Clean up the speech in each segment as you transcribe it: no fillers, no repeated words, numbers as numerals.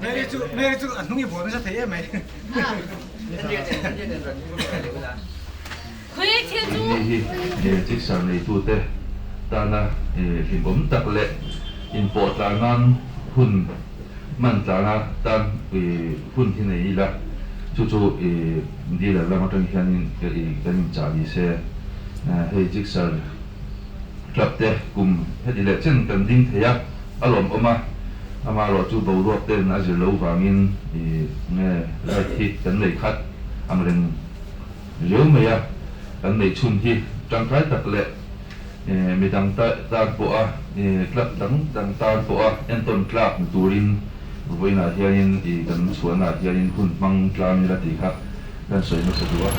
Mary chu Mary chu a hnung i bual nasa thei em mai. Ni hi Jigsaw neitute tana hlimawm tak leh inpawh tlan nan hun hman tlana tan hun hi nei ila, chu chu dealer lam atang hianin kan inchah ni se. Hei Jigsaw Club te kum heti leh chen kan ding thei a, a lawmawm a, amaherawh chu boruak ten a zir lo vangin nge light hi kan nei khat ang reng riau mai a, kan neih chhun hi tangkai tak leh midang tan pawha club dang dang tan pawha entawn tlak ni turin vawiinah hianin kan chhuahnaah hianin hun hmang tlang ila tih kha kan sawi hmasa duh a.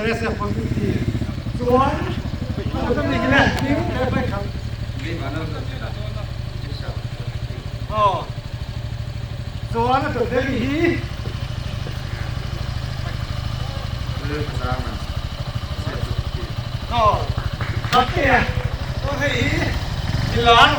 SF 450 chuan a ni le he bike kha aw chuan a tawlh vel hi aw hei hi milar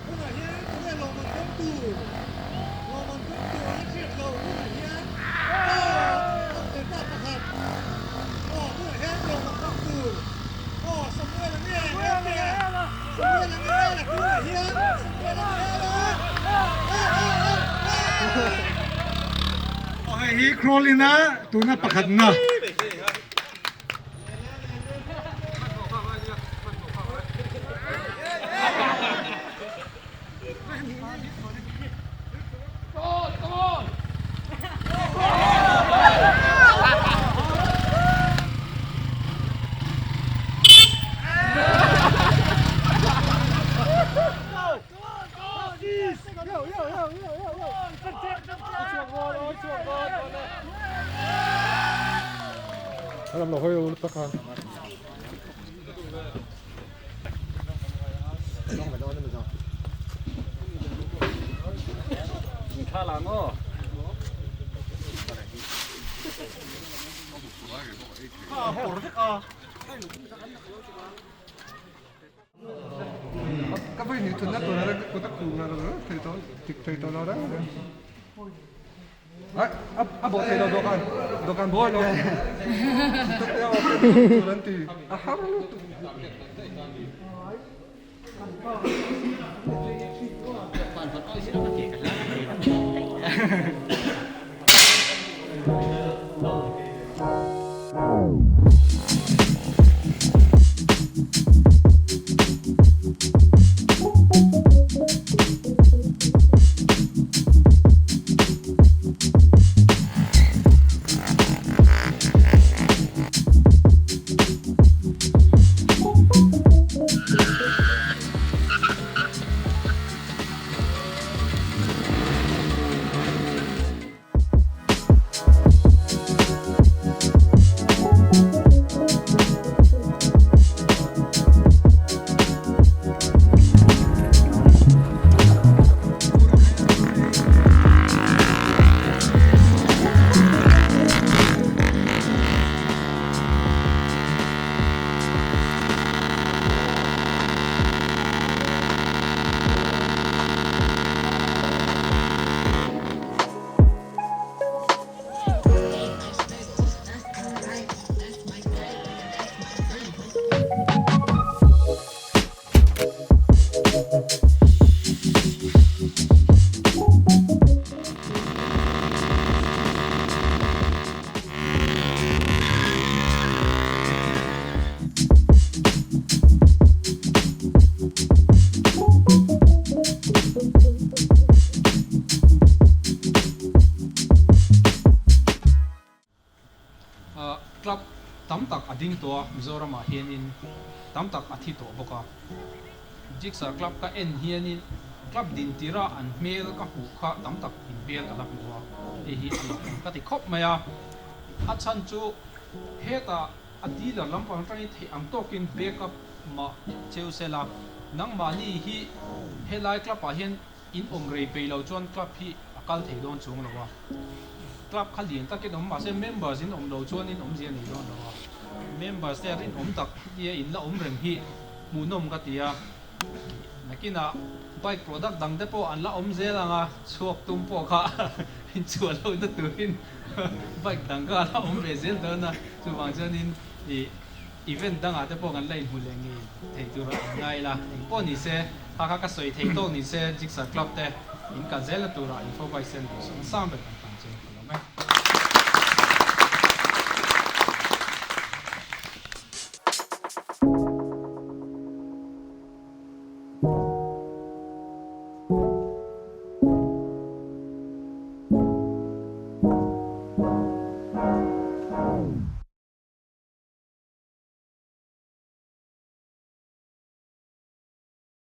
Tunah hian tunge lawmman dawngtu? Lawmman dawngtu an la hriat lo. Tunah hian aw an sawi ta pakhat. Aw tunah hian lawmman dawngtu aw Samuel a nge nge Samuel a nge la tunah hian Samuel a nge la Aw hei hi crawling a tuna pakhatna. Club tam tak a ding tawh a, Mizoramah hianin tam tak a thi tawh bawk a. Jigsaw Club ka en hianin club din tira an hmel ka hmuh kha tam tak in hmel ka la hmu a, hei hi a lawmawm ka ti khawp mai a. A chhan chu hetah a dealer lampang atangin theih ang tawkin backup mah cheu sela, nangmahni hi helai club ah hian In awm rei peih lo chuan club hi a kal thei dawn chuang lo a, club kha lian takin awm mahse members in awm lo chuan in awmzia nei dawn lo a, members te a rinawm tak nia in la awm reng hi hmuhnawm ka ti a, nakinah bike product dang te pawh an la awm zel ang a, chhuak tum pawh kha in chhuah lohna turin bike dang kha a la awm ve zel dawn a, chuvang chuanin ih. Event dangah te pawh kan la inhmu leh ngei thei tur a an ngai la, eng pawh ni se, kha kha ka sawi thei tawk ni se, Jigsaw Club te in kal zel na turah info bike sen duh sang sang ber kan tan chu ka lawm e.